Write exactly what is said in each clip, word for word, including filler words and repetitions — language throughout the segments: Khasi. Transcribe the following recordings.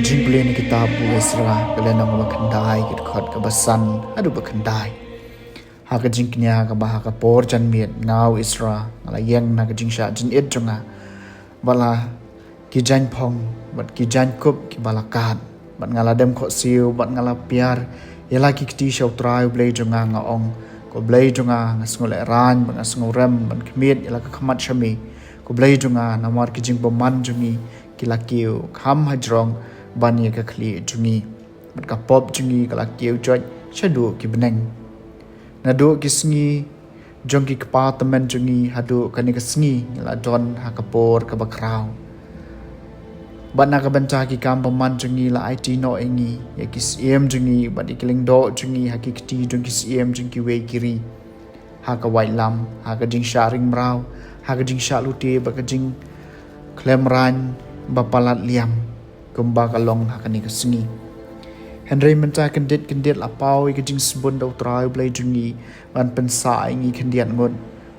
Jingpule na kitab u Ezra, ka lynnong ba khyndai, ka dkhot kaba san haduh ba khyndai. Ha ka jingkñia kaba ha ka por janmiet nga u Ezra nga la ïeng na ka jingshah jingit jong nga, bad la ki jaiñphong bad ki jaiñkup kiba la kad, bad nga la dem khohsiew bad nga la piar ïa la ki kti sha u Trai u Blei jong nga, nga ong, Ko Blei jong nga, nga sngewlehrain bad nga sngewrem ban khmied ïa la ka khmat sha me, Ko Blei jong nga, namar ki jingbymman jong ngi ki la kiew kham hajrong ban ïa ka khlieh jong ngi, bad ka pop jong ngi ka la kiew joit shaduh ki bneng. Naduh ki sngi jong ki kpa tymmen jong ngi haduh kane ka sngi ngi la don ha ka por kaba khraw, bad na ka bynta ki kam bymman jong ngi la aiti noh ïa ngi ïa ki syiem jong ngi bad ïa ki lyngdoh jong ngi ha ki kti jong ki syiem jong kiwei ki ri, ha ka waitlam, ha ka jingshah ring mraw, ha ka jingshah lute bad ka jingkhlem rain ba palat liam, kumba ka long ha kane ka sngi. Hynrei mynta kyndit kyndit la paw ïa ka jingsbun da u Trai u Blei jong ngi ban pynsah ïa ngi khyndiat ngut,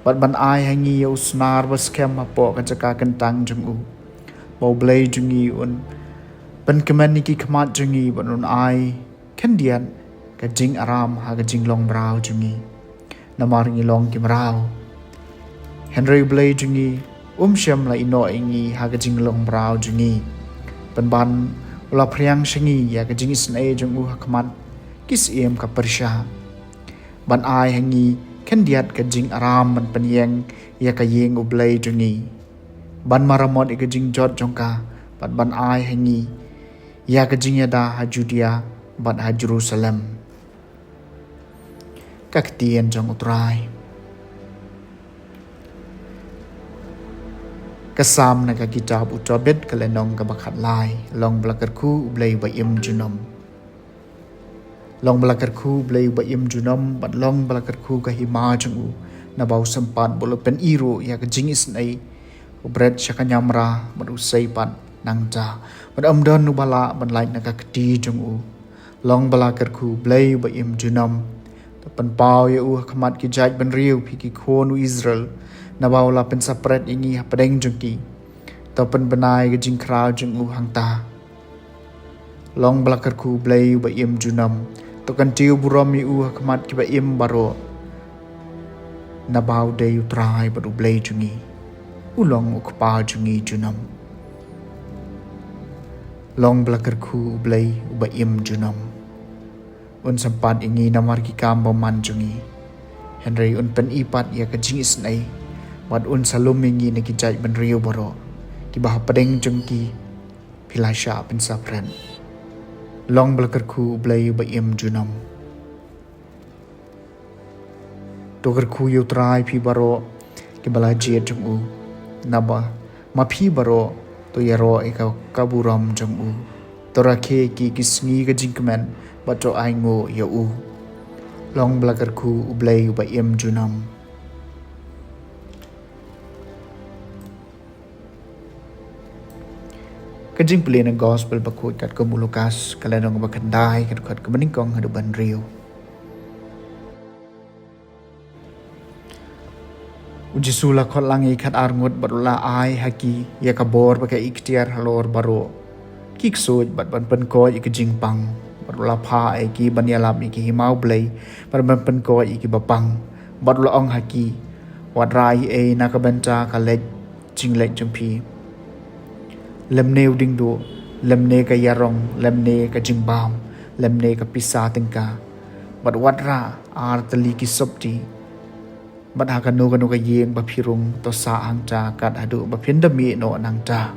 bad ban ai ha ngi ïa u snar ba skhem hapoh ka jaka kyntang jong u, ba u Blei jong ngi un pynkmen ïa ki khmat jong ngi bad un ai khyndiat ka jingaram ha ka jinglong mraw jong ngi, namar ngi long ki mraw. Hynrei u Blei jong ngi um shym la ïehnoh ïa ngi ha ka jinglong mraw jong ngi, pynban u la phriang sha ngi ïa ka jingisynei jong u ha khmat ki syiem ka pyrshah, ban ai ha ngi khyndiat ka jingaram ban pynïeng ïa ka ïing u Blei jong ngi, ban maramot ïa ka jingjot jong ka, bad ban ai ha ngi ïa ka jingïada ha Judia bad ha Jerusalem. Ka ktien jong u Trai. Ka Salm na ka kitab u Tobit, ka lynnong kaba khatlai. Long ba la kyrkhu u Blei uba im junom. Long ba la kyrkhu u Blei uba im junom, bad long ba la kyrkhu ka hima jong u, naba u sympat ba u la pyni ruh ïa ka jingisynei, u bret sha ka ñiamra bad u sei pat nangta, bad ym don uba lah ban lait na ka kti jong u. Long ba la kyrkhu u Blei uba im junom. To pynpaw ïa u ha khmat ki jaitbynriew, phi ki khun u Israel, naba u la pynsapret ïa ngi hapdeng jong ki. To pynbna ïa ka jingkhraw jong u hangta. Long ba la kyrkhu u Blei uba im junom. To kyntiew burom ïa u ha khmat kiba im baroh, naba u dei u Trai bad u Blei jong ngi. U long u Kpa jong ngi junom. Long ba la kyrkhu u Blei uba im junom. Un sympat ïa ngi namar ki kam bymman jong ngi, hynrei un pyni pat ïa ka jingisynei, bad un sa lum ïa ngi na ki jaitbynriew baroh, kiba hapdeng jong ki phi la shah pynsapret. Long ba la kyrkhu u Blei uba im junom. To kyrkhu ïa u Trai phi baroh kiba la jied jong u, naba ma phi baroh to ïaroh ïa ka, ka burom jong u. To rakhe ïa ki, ki sngi ka jingkmen, bad to ainguh ïa u. Long ba la kyrkhu u Blei uba im junom. Ka jingpule na Gospel bakhuid katkum u Lukas, ka lynnong ba khyndai, ka dkhot kaba nyngkong haduh ba hynriew. U Jisu la khot lang ïa ki khatar ngut bad u la ai ha ki ïa ka bor bad ka iktiar halor baroh ki ksuid, bad ban pynkoit ïa ka jingpang, bad u la phah ïa ki ban ïalap ïa ka hima u Blei, bad ban pynkoit ïa kiba pang, bad u la ong ha ki, wat rah ei ei na ka bynta ka leit jingleit jong phi, lymne u diengduh, lymne ka ïarong, lymne ka jingbam, lymne ka pisa tyngka. Bad wat rah ar tylli ki sopti. Bad ha kano kano ka ïing ba phi rung, to sah hangta kat haduh ba phin da mih noh nangta.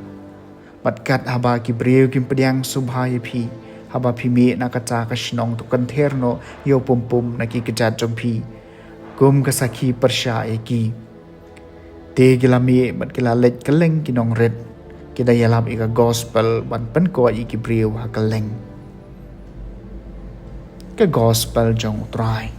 Bad kat haba ki briew kim pdiang sngewbha ïa phi haba phi mih na kata ka shnong, to kynther noh ïa u pum pum na ki kjat jong phi kum ka sakhi pyrshah ïa ki. Te ki la mih bad ki la leit kylleng ki nongrit, ki da ïalap ïa ka Gospel ban pynkoit ïa ki briew ha kylleng. Ka Gospel jong u Trai.